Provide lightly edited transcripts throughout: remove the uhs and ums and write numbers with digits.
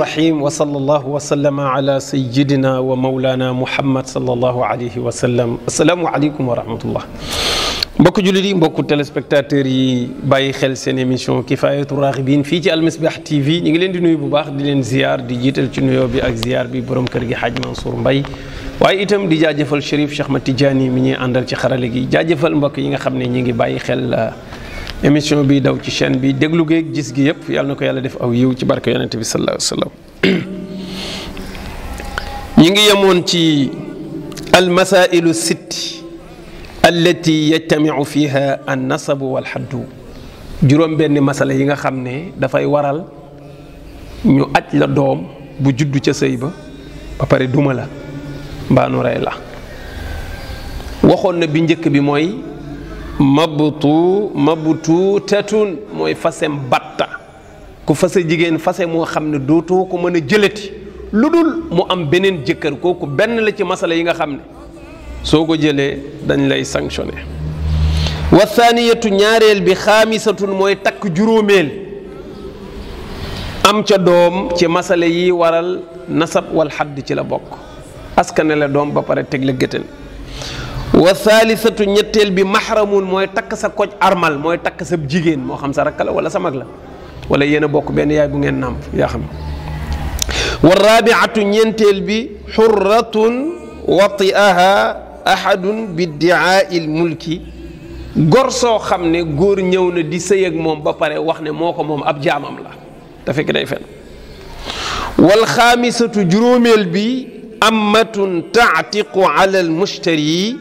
الرحيم وصلى الله وسلم على سيدنا ومولانا محمد صلى الله عليه وسلم. السلام عليكم ورحمة الله. mbokk jullit yi mbokk téléspectateurs yi bàyyi xel seen émission Kifayatou Raghibine fii ci Al Misbah TV ñu ngi leen di nuyu bu baax di leen ziar di jiital ci nuyoo bi ak ziar bi borom kër gi Hadj Mansour Mbaye waaye itam di jaajëfal Chérif Cheikh Ahmed Tidiane mi ñuy àndal ci xarale gi jaajëfal mbokk yi nga xam ne ñi ngi bàyyi xel émission bi daw ci chaîne bi déglu geeg gis gi yëpp yàlla na ko yàlla def aw yiw ci barke yonente bi sallallahu alayhi wa sallam ñi ngi yemoon ci al masailu sitt allati yajtamiu fiha an nasabu wal xaddu juróom benn masala yi nga xam ne dafay waral ñu aj la doom bu juddu ca sëy ba pare duma la mbaanu rey la waxoon na bi njëkk bi mooy mabtu tatun mooy fasem batta ku fase jigéen fase moo xam ne dootoo ko mën a jëlati lu dul mu am beneen jëkkër kooku benn la ci masala yi nga xam ne soo ko jëlee dañ lay sanctionné wa thaniyatu ñaareel bi xaamisatun mooy takk juróomeel am ca doom ci masala yi waral nasab wal xadd ci la bokk askane la doom ba pare teg la géttan wa thalithatu ñetteel bi mahramun mooy takk sa koj armal mooy takk sa jigéen moo xam sa rakk la wala sa mag la wala yéen a bokk benn yaay bu ngeen nàmp yaa xam wa rabiatu ñeenteel bi xurratun wati'aha ahadun biddi'aa'il mulki gor soo xam ne góor ñëw na di sëy ak moom ba pare wax ne moo ko moom ab jaamam la te fekk day fen wal xaamisatu juróomeel bi ammatun taatiqu ala al mushtari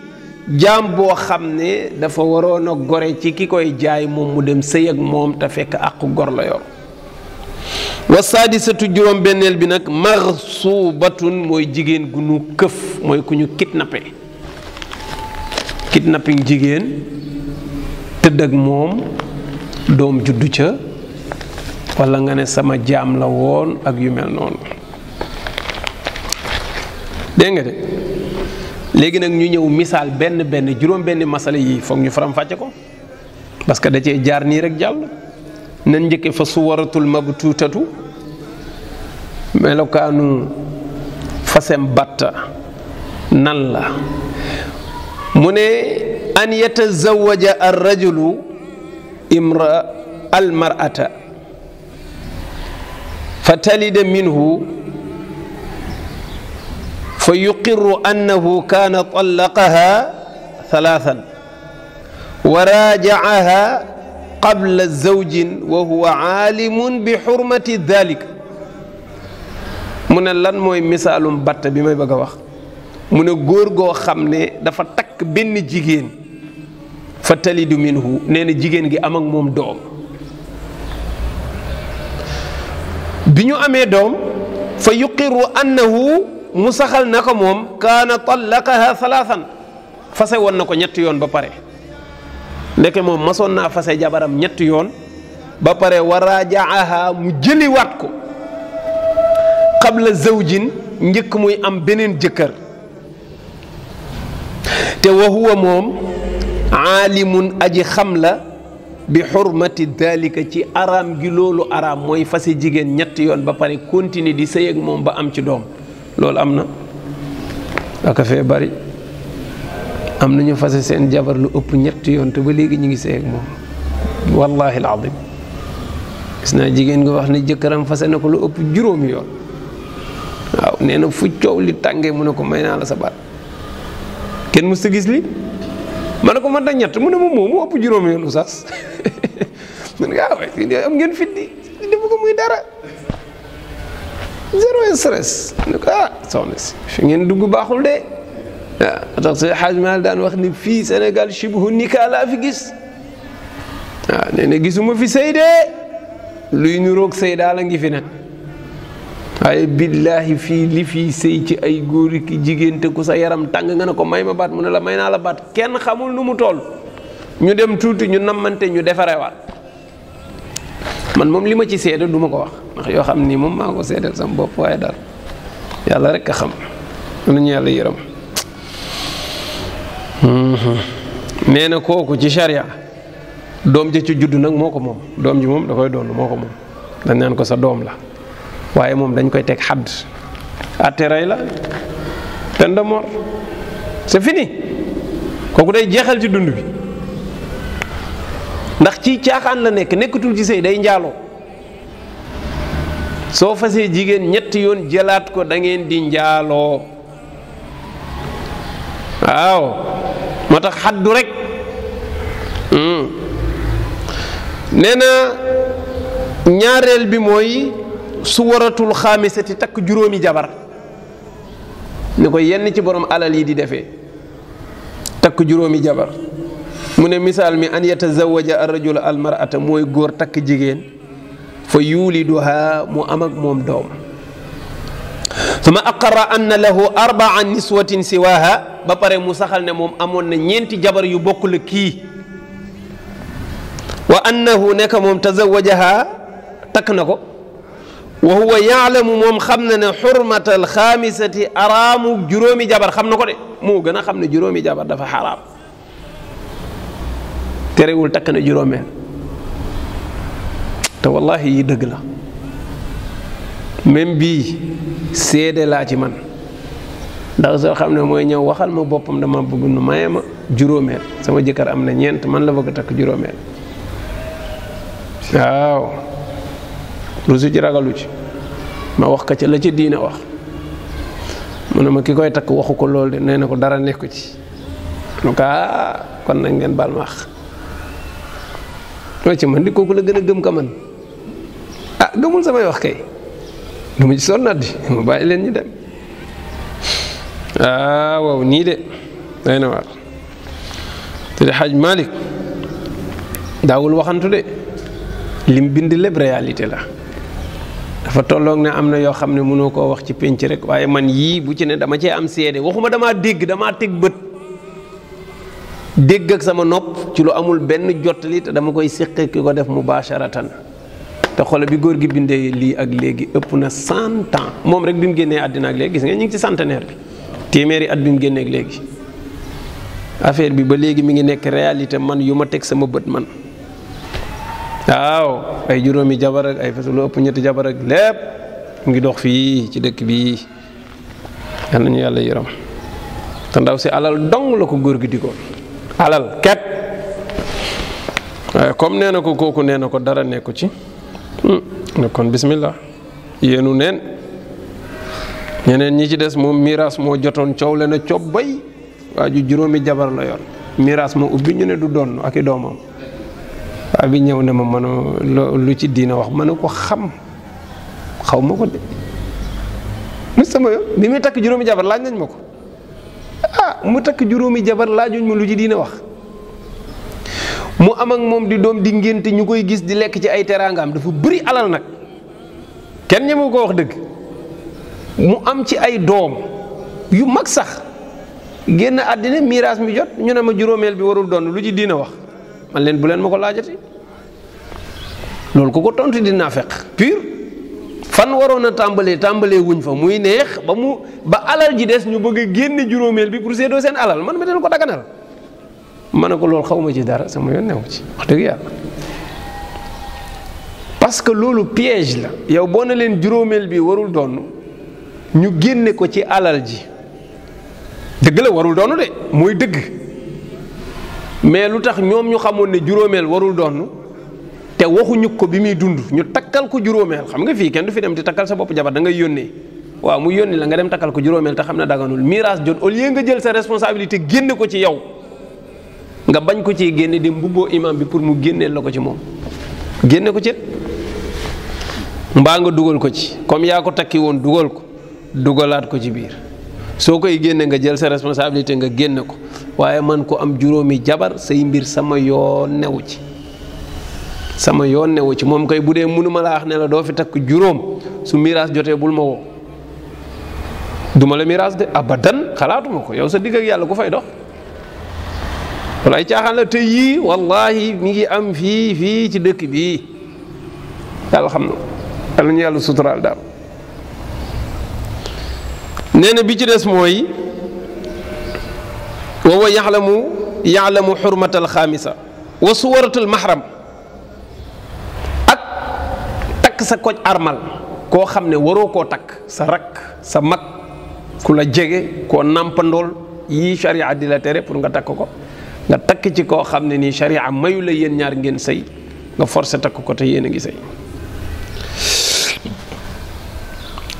jaam boo xam ne dafa waroon a gore ci ki koy jaay moom mu dem sëy ak moom te fekk àqu gor la yor wa saadisatu juróom benneel bi nag marsuubatun mooy jigéen gu nu këf mooy ku ñu kidnapping jigéen tëdd ak moom doom juddu ca walla nga ne sama jaam la woon ak yu mel noonu dégg nga de léegi nag ñu ñëw misaal benn juróom benn masala yi foog ñu faram fàcce ko parce que da cee jaar nii rek jàll nan njëkke fa suwaratul mabtuutatu melokaanu fasem batta nan la mu ne an yatazawaja ar rajulu al mar'ata fa talida minhu fa yuqirru annahu kaana tallaqaha thalathan wa raajacaha qabla zawjin wa huwa aalimun bi xurmati dalik mu ne lan mooy misaalum batta bi may bëgg a wax mu ne góor goo xam ne dafa takk benn jigéen fa talidu minhu nee na jigéen gi am ak moom doom bi ñu amee doom fa yuqiru annahu mu saxal na ko moom kaana tallaqaha thalathan fase woon na ko ñetti yoon ba pare ndeke moom masoon naa fase jabaram ñetti yoon ba pare wa rajaaha mu jëliwaat ko qabla zawjin njëkk muy am beneen jëkkër te wa huwa moom aalimun aji xam la bi xurmati dalika ci araam gi loolu araam mooy fase jigéen ñetti yoon ba pare continuer di sëy ak moom ba am ci doom loolu am na aka fee bari am nañu fase seen jabar lu ëpp ñetti yoon te ba léegi ñu ngi sëy ak moom wallahi alazim gis naa jigéen nga wax ne jëkkëram fase na ko lu ëpp juróomi yoon waaw nee na fu coow li tàngee mu ne ko may naa la sa baat kenn mës ta gis li ma ne ko man da ñett mu ne ma moom mu ëpp juróomi yoon oustaz man nga waay am ngeen fit di defu ko muy dara zéro stress ne ko soxna si fi ngeen dugg baaxul de waaw tax sa Xaaj Maalik daan wax ni fii Sénégal shibhu nikaa laa fi gis waaw nee na gisuma fi sëy de luy nuroog sëy daal a ngi fi nag waaye billaahi fii li fii sëy ci ay góor ki jigéen te ku sa yaram tàng nga ne ko may ma baat mu ne la may naa la baat kenn xamul nu mu toll ñu dem tuuti ñu nammante ñu defarewaat man moom li ma ci seede du ma ko wax ndax yoo xam ni moom maa ko seedeel sama bopp waaye daal yàlla rek a xam nañu yàlla yërëm nee na kooku ci sharia doom ja ci juddu nag moo ko moom doom ji moom da koy doon moo ko moom dañ naan ko sa doom la waaye moom dañ koy teg xadd atte rey la peine de mort c'est fini kooku day jeexal ci dund bi ndax ci caaxaan la nekkatul ci sëy day njaaloo soo fasee jigéen ñetti yoon jëlaat ko da ngeen di njaaloo waaw moo tax xaddu rek nee na ñaareel bi mooy suwaratul xaamisati takk juróomi jabar ni ko yenn ci borom alal yi di defee takk juróomi jabar mu ne misaal mi an yatazawaja arrajulu almarata mooy góor takk jigéen fa yuliduha mu am ak moom doom suma aqarra anna lahu arbaa niswatin siwaha ba pare mu saxal ne moom amoon na ñeenti jabar yu bokkul ak kii wa annahu nekk moom tazawajaha takk na ko wa huwa yaalamu moom xam na ne xurmatal xaamisati araamu juróomi jabar xam na ko de moo gën a xam ne juróomi jabar dafa xaraam terewul takk na juróomeel te wallahi yi dëgg la même bii seede laa ci man ndax soo xam ne mooy ñëw waxal ma boppam dama bëgg nu maye ma juróomeel sama jëkkër am na ñeent man la bëgg a takk juróomeel waaw rusu ci ragalu ci ma wax ka ca la ci diine wax mu ne ma ki koy takk waxu ko loolu de nee na ko dara nekku ci en tout cas kon nag ngeen baal ma wax loo ci man di kooku la gën a gëm ka man ah gëmul samay wax kay du ma ci sonnat di ma bàyyi leen ñu dem waaw nii de day na waar te de Xaaj Malik daawul waxantu de lim bind lépp réalité la dafa tolloog ne am na yoo xam ne mënoo koo wax ci pénc rek waaye man yii bu ci ne dama cee am seede waxuma damaa dégg damaa teg bët dégg ak sama nopp ci lu amul benn jottali te dama koy séq ki ko def mubasharatan te xole bi góor gi bindee lii ak léegi ëpp na 100 ans moom rek bi mu génnee àddina ak léegi gis nga ñu ngi ci centenaire bi téeméeri at bi mu génnee ak léegi affaire bi ba léegi mi ngi nekk réalité man yu ma teg sama bët man waaw ay juróomi jabar ak ay fas lu ëpp ñetti jabar ak lépp mu ngi dox fii ci dëkk bii yal nañu yàlla yërëm te ndaw si alal dong la ko góor gi di ko alal ket waaye comme nee na ko kooku nee na ko dara nekku ci ne kon bismillah yéenu neen ñeneen ñi ci des moom miraas moo jotoon coow le na coob bay waa ju juróomi jabar la yor miraas ma ubbi ñu ne du doon ak i doomam waa bi ñëw ne ma mënu lu ci diina wax mënu ko xaw ma ko de lu sama yoon bi muy takk juróomi jabar laaj nañ ma ko mu takk juróomi jabar laajuñ ma lu ci diina wax mu am ak moom di doom di ngénte ñu koy gis di lekk ci ay teraangaam dafa bëri alal nag kenn ñemewu ko wax dëgg mu am ci ay doom yu mag sax génn àddina miraas mi jot ñu ne ma juróomeel bi warul doon lu ci diina wax man leen bu leen ma ko laajati loolu ku ko tontu dinaa fekk pur fan waroon a tàmbalee wuñ fa muy neex ba alal ji des ñu bëgg a génne juróomeel bi pour séddoo seen alal man ma den ko daganal ma ne ko loolu xaw ma ci dara sama yoon newu ci wax dëgg yàlla parce que loolu piège la yow boo ne leen juróomeel bi warul doon ñu génne ko ci alal ji dëgg la warul doonu de mooy dëgg mais lu tax ñoom ñu xamoon ne juróomeel warul doon te waxuñu ko bi muy dund ñu takkal ko juróomeel xam nga fii kenn du fi dem di takkal sa bopp jabar da ngay yónnee waaw mu yónni la nga dem takkal ko juróomeel te xam ne daganul miraas jot au lieu nga jël sa responsabilité génne ko ci yow nga bañ ko ci génne di mbubboo imam bi pour mu génneel la ko ci moom génne ko ci mbaa nga dugal ko ci comme yaa ko takki woon dugal ko dugalaat ko ci biir soo koy génne nga jël sa responsabilité nga génne ko waaye man ko am juróomi jabar say mbir sama yoon newu ci moom koy bu dee mënuma laa wax ne la doo fi takk juróom su miraas jotee bul ma woo duma la miraas de abadan xalaatuma ko yow sa digg ak yàlla ku fay dox wala ay caaxaan la te yii wallahi mi ngi am fii ci dëkk bii yàlla xam na yàlla ñu yàlla suturaal daal nee na bi ci des mooy wa huwa yaalamu xurmatal xaamisa wa suwaratul mahram ak takk sa koj armal koo xam ne waroo koo takk sa rakk sa mag ku la jege koo nàmpandool yii sharia di la tere pour nga takk ko nga takk ci koo xam ne nii sharia mayu la yéen ñaar ngeen sëy nga forcé takk ko te yéen a ngi sëy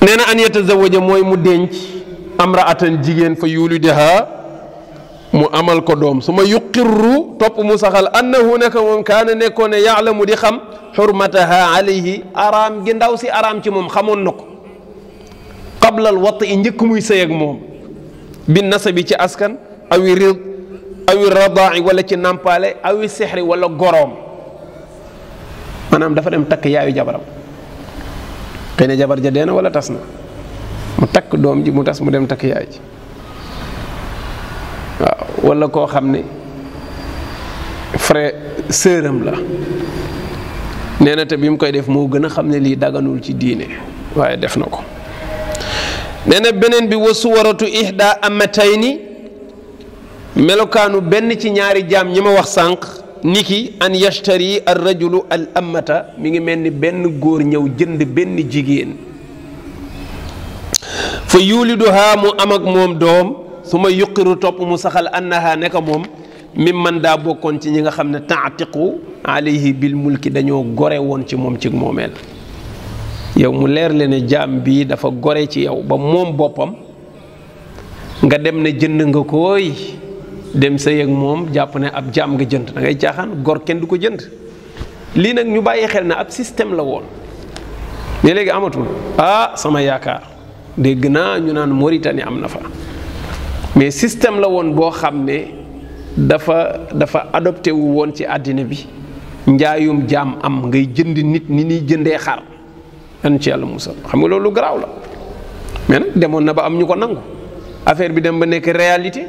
nee na an yatazawaja mooy mu denc amraatan jigéen fa yulidaha mu amal ko doom su ma yuqirru topp mu saxal annahu naka moom kaana nekkoon ne yaalamu di xam xurmataha alayhi araam gi ndaw si araam ci moom xamoon na ko qabla al wat i njëkk muy sëy ak moom bi nasabi ci askan awi rid awi radaa'i wala ci nàmpaale awi sixri wala goroom maanaam dafa dem takk yaayu jabaram xëy na jabar ja dee na wala tas na mu takk doom ji mu tas mu dem takk yaay ji waaw wala koo xam ne frère sœuram la nee na te bi mu koy def moo gën a xam ne lii daganul ci diine waaye def na ko nee na beneen bi wa suwaratu ihda amatayni melokaanu benn ci ñaari jaam ñi ma wax sànq niki an yashtari ar rajulu al amata mi ngi mel ni benn góor ñëw jënd benn jigéen fa yuliduha mu am ak moom doom su ma yuqiru topp mu saxal annaha neka moom mim man daa bokkoon ci ñi nga xam ne taatiqu alayhi bil mulki dañoo gore woon ci moom ci moomeel yow mu leer le ne jaam bii dafa gore ci yow ba moom boppam nga dem ne jënd nga koy dem sëy ak moom jàpp ne ab jaam nga jënd da ngay caaxaan gor kenn du ko jënd lii nag ñu bàyyi xel ne ab système la woon ne léegi amatul sama yaakaar dégg naa ñu naan Mauritanie am na fa mais système la woon boo xam ne dafa adopté wu woon ci àddina bi njaayum jaam am ngay jënd nit ni ñuy jëndee xar an ci yàlla musal xam nga loolu garaaw la mais nag demoon na ba am ñu ko nangu affaire bi dem ba nekk réalité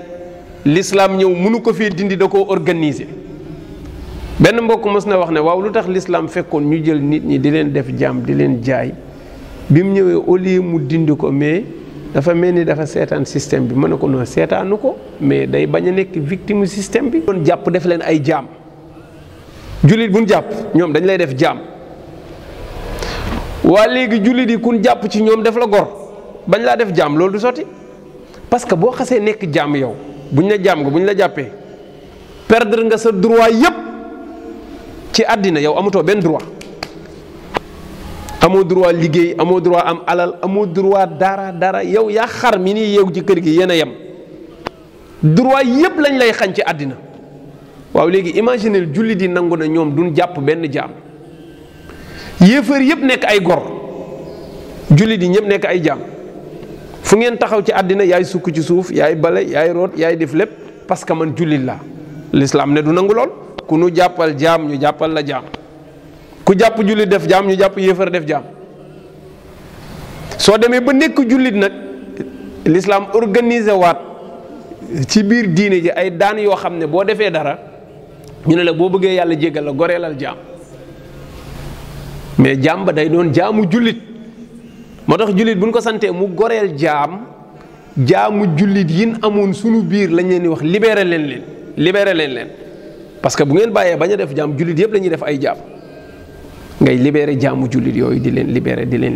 l'islam ñëw mënu ko fee dindi da koo organiser benn mbokk mës na wax ne waaw lu tax l'islam fekkoon ñu jël nit ñi di leen def jaam di leen jaay bi mu ñëwee au lieu mu dindi ko mais dafa mel ni dafa seetaan système bi mën na ko noonu seetaanu ko mais day bañ a nekk victime système bi. doon jàpp def leen ay jaam jullit bu ñu jàpp ñoom dañ lay def jaam waa léegi jullit yi kun jàpp ci ñoom def la gor bañ laa def jaam loolu du sotti parce que boo xasee nekk jaam yow buñ la jaam nga buñ la jàppee perdre nga sa droit yépp ci àddina yow amatoo benn droit. amoo droit liggéey amoo droit am alal amoo droit dara yow yaa xar mi nii yeew ci kër gi yéen a yem droit yépp lañ lay xañ ci àddina waaw léegi imaginez jullit yi nangu na ñoom duñ jàpp benn jaam yéefar yépp nekk ay gor jullit yi ñëpp nekk ay jaam fu ngeen taxaw ci àddina yaay sukk ci suuf yaay bale yaay root yaay def lépp parce que man jullit la l'islam ne du nangu lool ku nu jàppal jaam ñu jàppal la jaam ku jàpp jullit def jaam ñu jàpp yéefar def jaam soo demee ba nekk jullit nag l'islam organisé waat ci biir diine ji ay daan yoo xam ne boo defee dara ñu ne la boo bëggee yàlla jéggal la goreelal jaam mais jaam ba day doon jaamu jullit moo tax jullit bu ñu ko santee mu goreel jaamu jullit yin amoon sunu biir lañ leen di wax libéré leen parce que bu ngeen bàyyee bañ a def jaam jullit yëpp la ñuy def ay jaam ngay libéré jaamu jullit yooyu di leen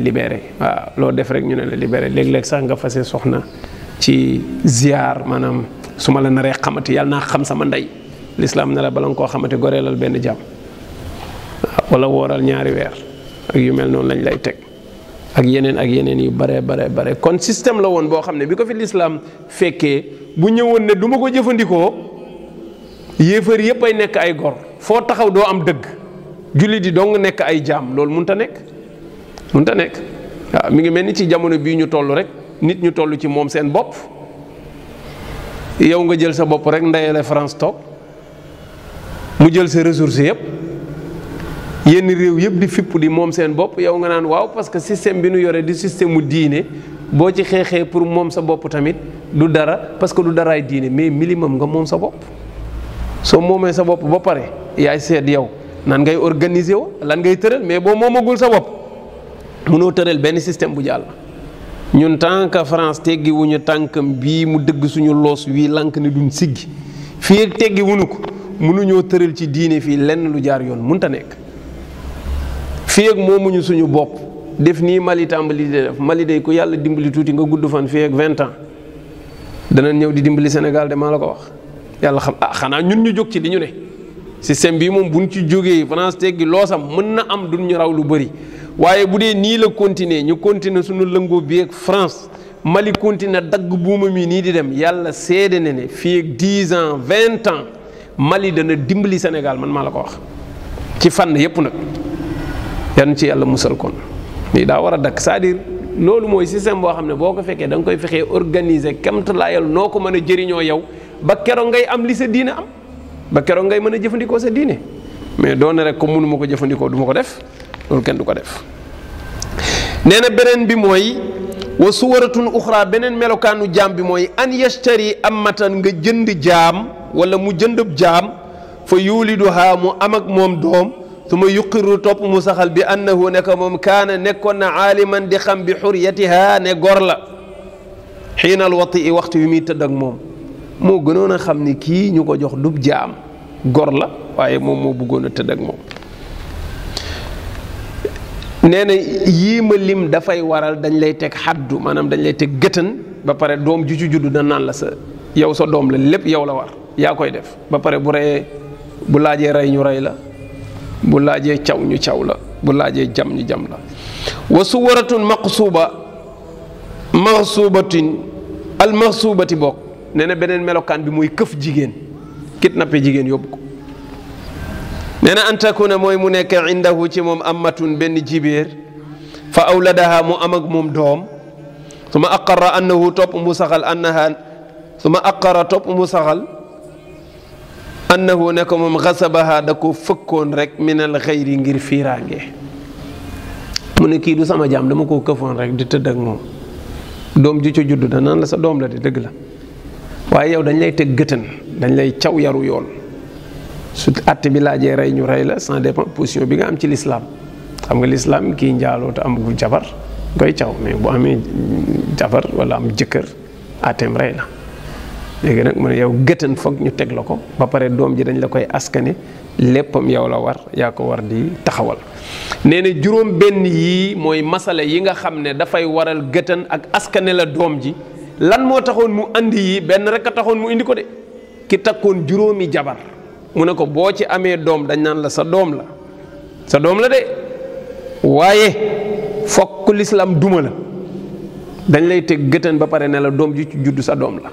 libéré waaw loo def rek ñu ne la libéré léeg-léeg sax nga fase soxna ci ziar maanaam su ma la naree xamati yàlla naa xam sama ndey l'islam ne la bala nga koo xamante goreelal benn jaam waaw wala wooral ñaari weer ak yu mel noonu lañ lay teg ak yeneen yu bare kon système la woon boo xam ne bi ko fi l'islam fekkee bu ñëwoon ne du ma ko jëfandikoo yéefar yépp ay nekk ay gor foo taxaw doo am dëgg jullit yi dong nekk ay jaam loolu mënta nekk waaw mi ngi mel ni ci jamono bii ñu toll rek nit ñu toll ci moom seen bopp yow nga jël sa bopp rek ndeyale France toog mu jël sa ressources yëpp yenn réew yëpp di fipp di moom seen bopp yow nga naan waaw parce que système bi nu yore di système mu diine boo ci xeexee pour moom sa bopp tamit du dara parce que du daraay diine mais minimum nga moom sa bopp soo moomee sa bopp ba pare yaay seet yow nan ngay organiser wu lan ngay tëral mais boo moomagul sa bopp mënoo tëral benn système bu jàll. ñun tant que France teggi wuñu tànkam bii mu dëgg suñu loos wii lank ne duñ siggi fii teggi wuñu ko mënuñoo tëral ci diine fii lenn lu jaar yoon mënta nekk fii ak moomuñu suñu bopp def nii Mali tàmbali di def Mali day ku yàlla dimbali tuuti nga gudd fan fii ak 20 ans danañ ñëw di dimbali Sénégal de maa la ko wax yàlla xam xanaa ñun ñu jóg ci di ñu ne système bii moom buñ ci jógee France teggi loosam mën na am duñ ñu raw lu bëri waaye bu dee nii la continuer ñu continuer suñu lëngoo bi ak France Mali continuer dagg buuma mi nii di dem yàlla seede ne fii ak 10 ans 20 ans Mali dana dimbali Sénégal man maa la ko wax ci fànn yépp nag yan ci yàlla musal kon lii daa war a dakk c'est-à-dire loolu mooy système boo xam ne boo ko fekkee da nga koy fexee organiser kemtalaayal noo ko mën a jëriñoo yow ba keroog ngay am li sa diine am ba keroog ngay mën a jëfandikoo sa diine mais doone rek ko mënu ma ko jëfandikoo du ma ko def loolu kenn du ko def. nee na beneen bi mooy wa suwaratun uxra beneen melokaanu jaam bi mooy an yashtari amatan nga jënd jaam wala mu jëndub jaam fa yuliduha mu am ak moom doom su ma yuqiru topp mu saxal bi annahu ne ko moom kaana nekkoon na aaliman di xam bi xuriyatiha ne gor la xiinal wati i waxtu wi muy tëdd ak moom moo gënoon a xam ni kii ñu ko jox dub jaam gor la waaye moom moo bëggoon a tëdd ak moom. nee na yii ma lim dafay waral dañ lay teg xaddu maanaam dañ lay teg gëtën ba pare doom ju ci juddu da naan la sa yow sa doom la lépp yow la war yaa koy def ba pare bu reyee bu laajee rey ñu rey la bu laajee caw ñu caw la bu laajee jam ñu jam la. wa suwaratun maxsuubatin al maxsuubati bokk nee na beneen melokaan bi mooy këf jigéen kidnappé jigéen yóbbu ko. nee na an takuna mooy mu nekk indahu ci moom ammatun benn jibéer fa awladaha mu am ak moom doom suma aqara annahu topp mu saxal annaha suma aqara topp mu saxal annahu ne ko moom xasabaha da ko fëkkoon rek minal xayri ngir fiiraange mu ne kii du sama jaam dama koo këfoon rek di tëdd ak moom doom ju ca judd da naan la sa doom la di dëgg la waaye yow dañ lay teg gëtën dañ lay caw yaru yoon su àtte bi laajee rey ñu rey la sans dépend position bi nga am ci l'islam xam nga l'islam kii njaaloo te amagul jabar koy caw mais bu amee jabar wala am jëkkër àtteem rey la léegi nag mu ne yow gëtën foog ñu teg la ko ba pare doom ji dañ la koy askane léppam yow la war yaa ko war di taxawal. nee na juróom benn yii mooy masala yi nga xam ne dafay waral gëtën ak askane la doom ji lan moo taxoon mu andi yi benn rek a taxoon mu indi ko de ki takkoon juróomi jabar mu ne ko boo ci amee doom dañ naan la sa doom la de waaye fokk l'islam duma la dañ lay teg gëtën ba pare ne la doom ji ci juddu sa doom la.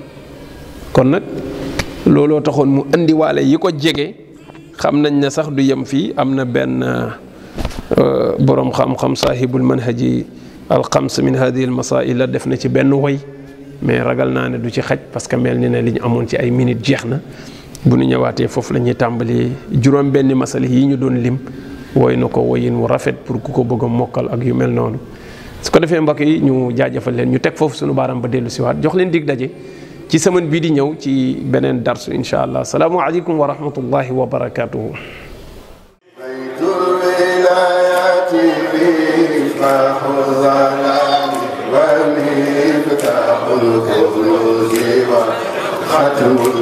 kon nag looloo taxoon mu andi waale yi ko jege xam nañ ne sax du yem fii am na benn boroom xam-xam saahibul manhaji alxams min hadihi al masail la def na ci benn woy mais ragal naa ne du ci xaj parce que mel ni ne li ñu amoon ci ay minutes jeex na bu ñu ñëwaatee foofu la ñuy tàmbali juróom benn masal yi ñu doon lim woy na ko woyin wu rafet pour ku ko bëgg a mokkal ak yu mel noonu su ko defee mbokk yi ñu jaajëfal leen ñu teg foofu suñu baaram ba dellu si waat jox leen dig daje ci semaine bii di ñëw ci beneen darsu insha allah salaamu aleykum wa rahmatullahi wa barakatuhu ختم